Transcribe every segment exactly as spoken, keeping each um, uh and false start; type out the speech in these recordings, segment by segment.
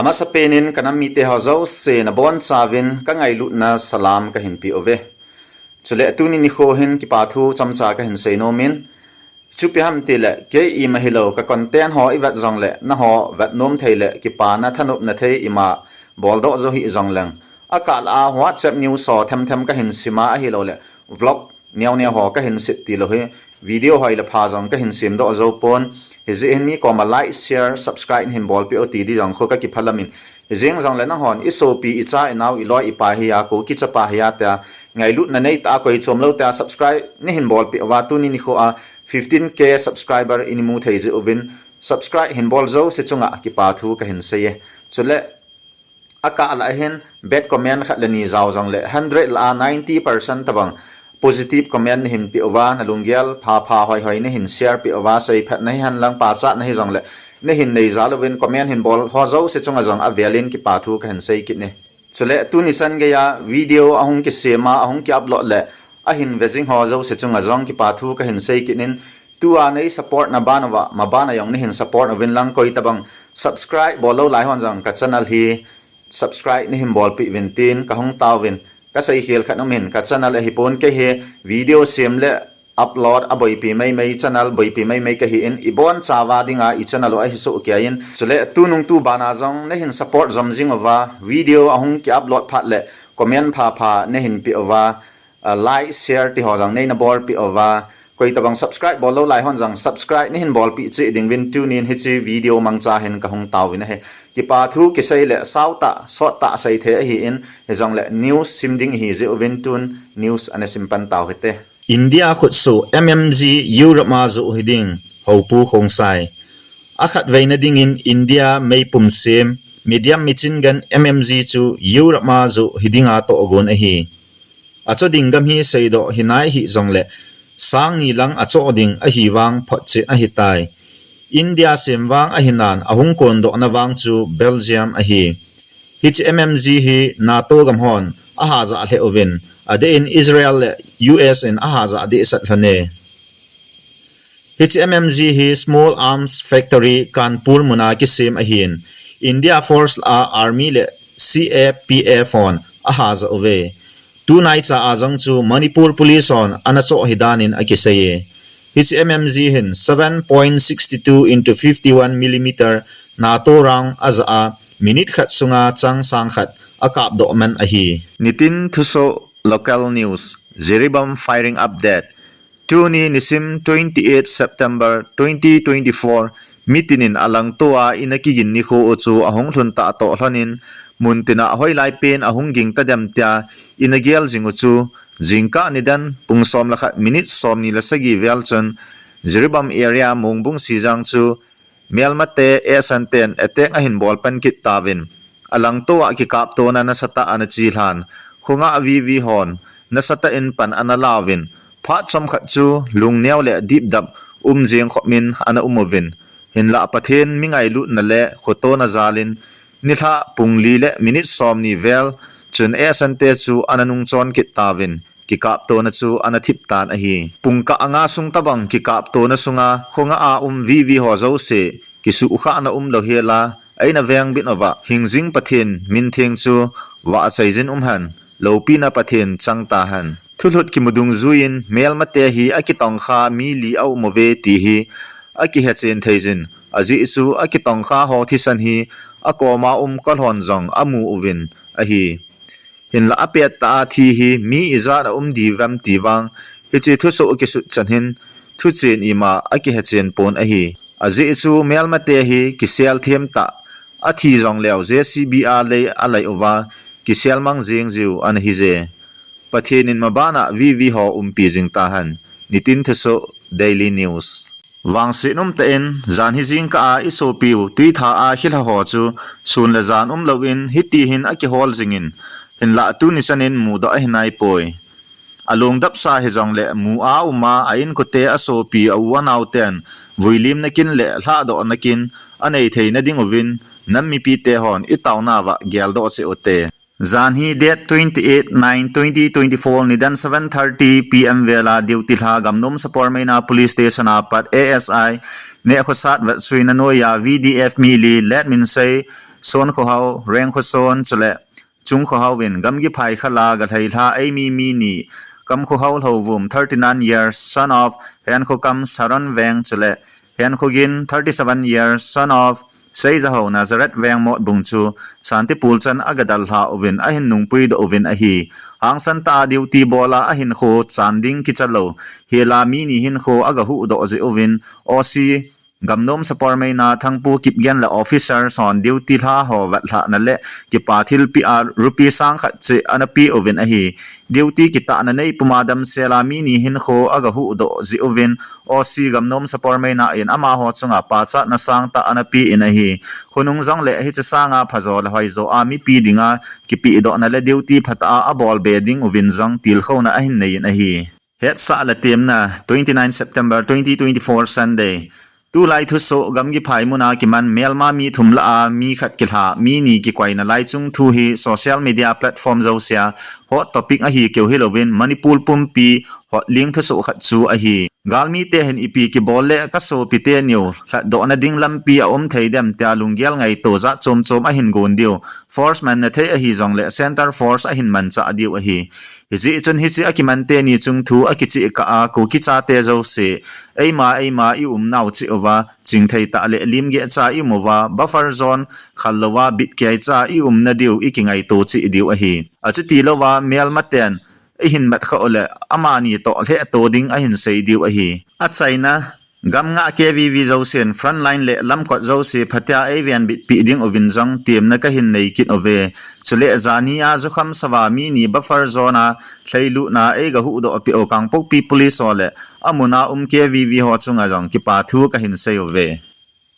Amasapen in ka nam mite ho jouse nabonchauvin ka ngailutna salam kahin pe uve. Chule tuni nikho hin kipa thu chomcha kahin sei nom in, chu ipi ham tile, kei ima hilou, ka content ho ivet jongle, nangho vet nom thei le kipana thanopna thei ima boldoh jou hih jongleng, akah lah a WhatsApp news ho themthem kahin sim a, ahilouleh vlog neoneo ho kahin sep tilou hi, video hoi le pha jong kahin semdoh jou pon. Hijeh hin mi koma like, share, subscribe nahin bolpeh u ti di jong khu kakiphalam in, hijeng jongle nanghon isopi, icha, inao, iloi, ipa hi a, Kuki chapa hi a tia, ngailutna neitah a, koi chomlou tia subscribe nahin bolpeh uva, tuni nikho a fifteen K subscriber ina mu thei jeh uvin, subscribe hin bol jouse chunga kipa thu kahin sei e. Chule akah lah hin bad comment khat le ni jao jongle, hundred lah a ninety percent tobang positive comment nahin pe uva, nalunggel phapha hoihoi nahin share peh uva, seiphatna hihen lang, pachatna hijongle nahin nei jal uvin, comment hin bol ho jouse chunga jong avel in kipa thu kahin sei kit e. Chule tuni chan geiya video ahung kisem a, ahung ki upload le ahin ve jing ho jouse chunga jong kipa thu kahin sei kit in, tua nei support na ban uva, maban a jong nahin support uvin lang, koi tobang subscribe bollou lai hon jong ka channel hi subscribe nahin bolpeh uvin tin kahung taovin, kasei khel khat um in, ka channel ahipon, kei hi video sem le upload aboipi maimai, channel boipi maimai kahi in, ibonchauva dinga i channel u ahi sohkei in, chule tunung tu bana jong nahin support jom jing uva, video ahung ki upload phat le comment phapha nahin pe uva, like, share ti ho jong neina bolpeh uva, koi tobang subscribe bollou lai hon jong subscribe nahin bolpeh cheh ding uvin tunin hiche video mangcha hin kahung taovin ahi. Kipa thu kisei le sao tah, sot tah sei thei ahi in, hijongle news sim ding ihi jeh uvin tun news ana sim pan tau hite. India khutsoh M M G Europe a joh hiding, Houpu Khongsai. Akhatveina dingin India meipum sem medium machine gun M M G chu Europe a joh hidinga tohgon ahi. Achoh ding gam hi seidoh hinai hih jongle, sang ni lang achoh ding ahivang photchet ahitai. India sem vang ahinan, ahung kondohna vang chu Belgium ahi. Hiche M M G hi NATO gam hon aha jah lheh uvin, adeh in Israel le U S in aha jah dehset lhon e. Hiche M M G hi Small Arms Factory Kanpur muna kisem ahin, India Force lah a Army le C A P F hon aha jah uve. Tunaicha a jong chu Manipur Police hon ana choh hidan in akisei e. Hiche M M G hin seven point six two into fifty-one millimeter NATO round ajah a, minute khat sunga chang sang khat akapdoh man ahi. Nitin Thusoh, Local News, Jiribam Firing Update. Tuni nisim twenty-eight September twenty twenty-four, mitinin alangtoa ina kigin nikho u chu ahung lhun tah toh lhonin, muntina hoilai pen ahung ging tadem tia ina gel jing u chu, jingkah nidan pung som le khat minute somni le sagi vel chun Jiribam area Mongbung Sijang chu Melmate ehsan ten attack ahin bol pan kit tauvin, alangtoa kikaptona nasatah ana chelhan, khongah VV hon nasatah in pan ana lauvin, phat chomkhat chu lungneo le dipdap um jeng khopin ana um uvin, hinlah Pathen mi ngailutna le khotona jalin, nilhah pung li le minute somni vel chun ehsante chu ana nungchon kit tauvin, kikaptona chu ana thip tan ahi. Pungkah nga sung tobang kikaptona sunga khongah a um VV ho jouse kisuhkhahna umlou hela, eina vengbit uva hingjing Pathen mintheng chu vahchoijin umhen, loupina Pathen chang tahen. Thulhut kimu dungjuiyin Melmate hi akitongkha mi li aum uve ti hi akihechen theijin, ajeh chu akitongkha ho thisan hi akoma um kol hon jong amu uvin ahi. Hinlah apettah a thi hi mi ijat a um diu vem ti vang, hiche thusoh kisut chan hin thuchen ima akihechen pon ahi. Ajeh chu Melmate hi kisel them tah, athi jongleu JCB a lei alai uva, kisel mang jeng jiu ana hije. Pathen in mabana VV ho umpi jing tahen. Nitin Thusoh, Daily News. Vangset umtah in, janhi jingkah a isopiu Twitha a khilha ho chu sun le jan umlouvin hitihin akihol jingin, hinlah tuni chanin mudoh ahinaipoi. Alungdapsa hijongle mu a um a, a inkote, asopi, a u anaoten vuilimna kin le lhahdohna kin anei theina dinguvin nam mipite hon itaonauva geldoh cheh ute. Janhi date twenty-eight nine twenty twenty-four nidan seven thirty PM vela duty lha Gamnom Sapormeina Police Station a pat ASI Nehkhosat vetsuina noiya VDF mi li Letminsei Sonkhohao, Rengkhoson, chule Chungkhohao in gamgi phai khala galhai lha eimi mi ni, Kamkhohao Lhouvum, thirty-nine years, son of Henkhokam Saron Veng, chule Henkhogin, thirty-seven years, son of Seijaho Nazareth Veng Motbung chu Santipur chan agadal lha uvin ahin nungpui doh uvin ahi. Hangsan tah a duty bola ahinkho chan ding kichalou hela mi ni hinkho agahuh doh jeh uvin O C Gamnom Sapormeina Thangpu Kipgen le officer hon duty lha ho vetlhahna le kipa thilpeh a rupee sang khat cheh anape uvin ahi. Duty kitahna neipuma damsela mi ni hinkho agahuh doh jeh uvin O C Gamnom Sapormeina in amaho chunga pachatna sangtah anape in ahi. Khonung jongle hiche sanga phajo le hoijo a mipi dinga kipehdohna le duty phatah a abol be ding uvin jong tilkhouna ahin nei in ahi. Hetsah le temna, twenty-nine September twenty twenty-four Sunday. Tulai thusoh gamgi phai muna kiman melma mi thum lah a mi khat kilha, mi ni kikoina lai chung thu hi social media platform jousea hot topic ahi keu hilouvin Manipur pumpi hotling thusoh khat chu ahi. Galmite hin ipi kibol le kasopite niu lhatdohna ding lampi aum thei dem tia lunggel ngaito jat chom chom ahin gon diu. Force manna thei ahi jongle center force ahin manchah diu ahi. Hijeh chun hiche akiman teni chung thu akicheh kah a Kuki chate jouse, eima eima iumnau cheh uva, chingthei tah le limgeh cha ium uva, buffer zone khallouva bitkei cha iumna diu ikingaito cheh diu ahi. Achutilouva melmaten ihin mat khah ule amani toh lhehto ding ahin sei diu ahi. Achaina, gam ngah K V V jousen frontline le lamkot jouse phatea eivenbitpeh ding uvin jong temna kahin nei kit uve. Chule jania jukham sava mi ni buffer zone a lheilutna eigahuhdoh peh u Kangpokpi Police ho le amuna um K V V ho chunga jong kipa thu kahin sei uve.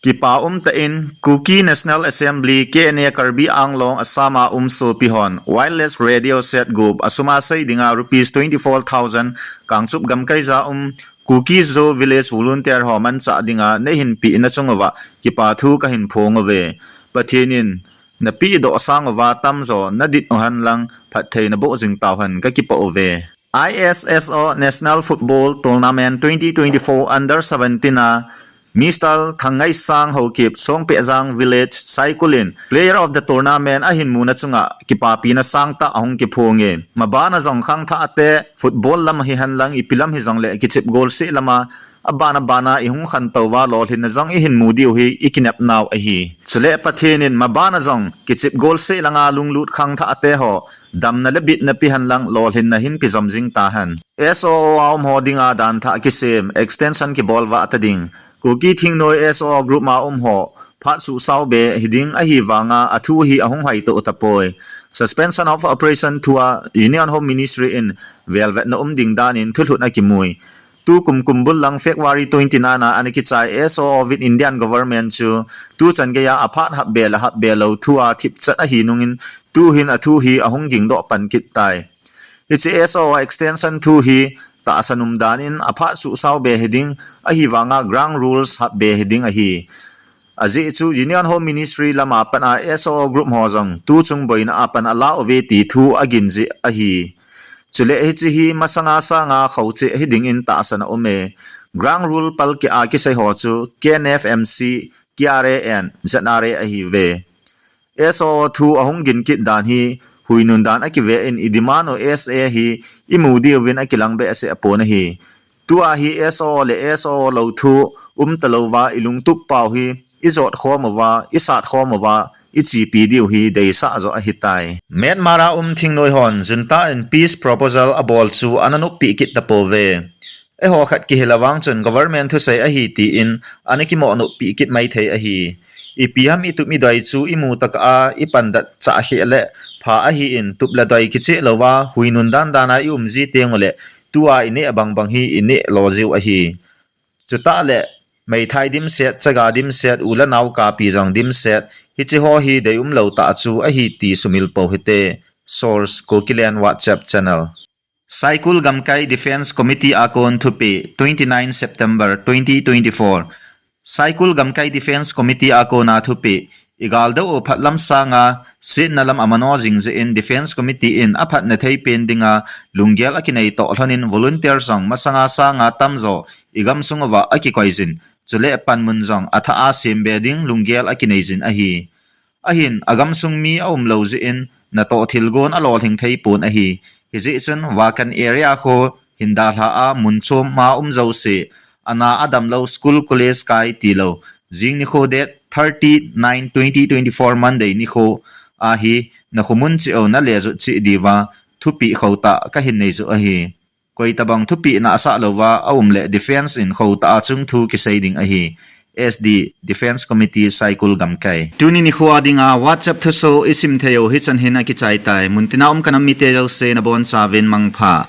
Kipa umtah in Kuki National Assembly, K N A, Karbi Anglong Assam a um sopi hon wireless radio set gup asuma sei dinga rupees twenty-four thousand Kangchup gamkaija um Kuki Zo Village Volunteer ho manchah dinga neihin pehna chung uva kipa thu kahin phong uve. Pathen in napehdoh sang uva tamjo nadit u henlang phatthei naboh jing tau hen kakipah uve. I S S O National Football Tournament twenty twenty-four Under seventeen a Mister Thangngaisang Haokip, Songpehjang Village, Saikul in Player of the Tournament ahin muna chunga kipapina sangtah ahung kiphong e. Mabana jong khangthah te football lam hihenlang ipi lam hijongle kichep goal seh lama abana bana ihung khantouva lolhinna jong ihin mu diu hi ikinepnau ahi. Chule Pathen in mabana jong kichep goal seh langa lunglut khangthah te ho damna le bitna pe henlang lolhinna hin pe jom jing tahen. S O O a um ho dinga danthah kisem extension kibol vah ta ding. Kuki Thingnoi S O O group a um ho phat suhsao be hiding ahivanga athu hi ahung hoito tapoi. Suspension of Operation thua Union Home Ministry in velvetna um ding danin thulhut akimui. Tukum kumbul lang February twenty-nine a ana kichai S O O with Indian government chu tuchan geiya aphat hapbe le hapbe lou thua thipchat ahi nungin tuhin athu hi ahung gingdoh pan kit tai. Hiche S O O extension thu hi tahsan um danin aphat suhsao be hiding ahivanga ground rules hapbe hiding ahi. Ajeh chu Union Home Ministry lama pana S O O group ho jong tuchung boina a pan ala uve ti thu agin jeh ahi. Chule hiche hi masanga sanga khocheh hidingin tahsan aume. Ground rule palkeh a kisei ho chu K N F M C, K R A and Z R A ahiuve. S O O thu ahung gin kit dan hi huinun dan akive in i demand u S A hi imu diuvin akilang behseh apon ahi. Tua hi S O O le S O O lou thu umtalouva ilungtup pau hi ijot khom uva, isat khom uva, ichepi diu hi deisah joh ahitai. Myanmar a um Thingnoi hon junta in peace proposal abol chu ana noppeh kit tapouve. Eiho khat kihil avang chun government thusei ahi tin ana kimoh noppeh kit maithei ahi. Ipi ham itup idoi chu imu tokah a ipandat chahkheh le pha ahin tup le doi kicheh louva huinun dandan a ium ji tengule tua ineh bangbang hi ineh lo jiu ahi. Chutah le meithai dimset, chaga dimset, u le nao kapi jong dimset, hiche ho hi deium lou tah chu ahi ti sumil pou hite. Source, Kukiland WhatsApp channel. Saikul Gamkai Defence Committee a kon thupeh, twenty-nine September twenty twenty-four. Saikul Gamkai Defence Committee a kona thupeh, igal dou u phatlam sanga setna lam amano jing jeh in Defence Committee in aphatna thei pen dinga lunggel akinei toh lhonin volunteer jong masanga sanga tamjo igamsung uva akikoi jin, chule panmun jong athah a sem be ding lunggel akinei jin ahi. Ahin, agamsung mi aumlou jeh in, natoh thilgon alolhing theipon ahi. Hijeh chun, Wakan area kho, hin dalha a, mun chom ma um jouse, ana adamlou school college kai tilou, jing nikho date thirty nine twenty twenty-four Monday nikho ahi, nakhomun cheh u nalejut cheh diuva, thupeh khotah kahin neiju ahi. Koitobang thupeh nahsah louva aumleh defence in khotah a chungthu kisei ding ahi. S D, Defence Committee, Saikul Gamkai. Tuni nikho a dinga WhatsApp thusoh isim theiu hichan hin akichaitai. Muntina um kanam mite jouse nabonchauvin mangpha.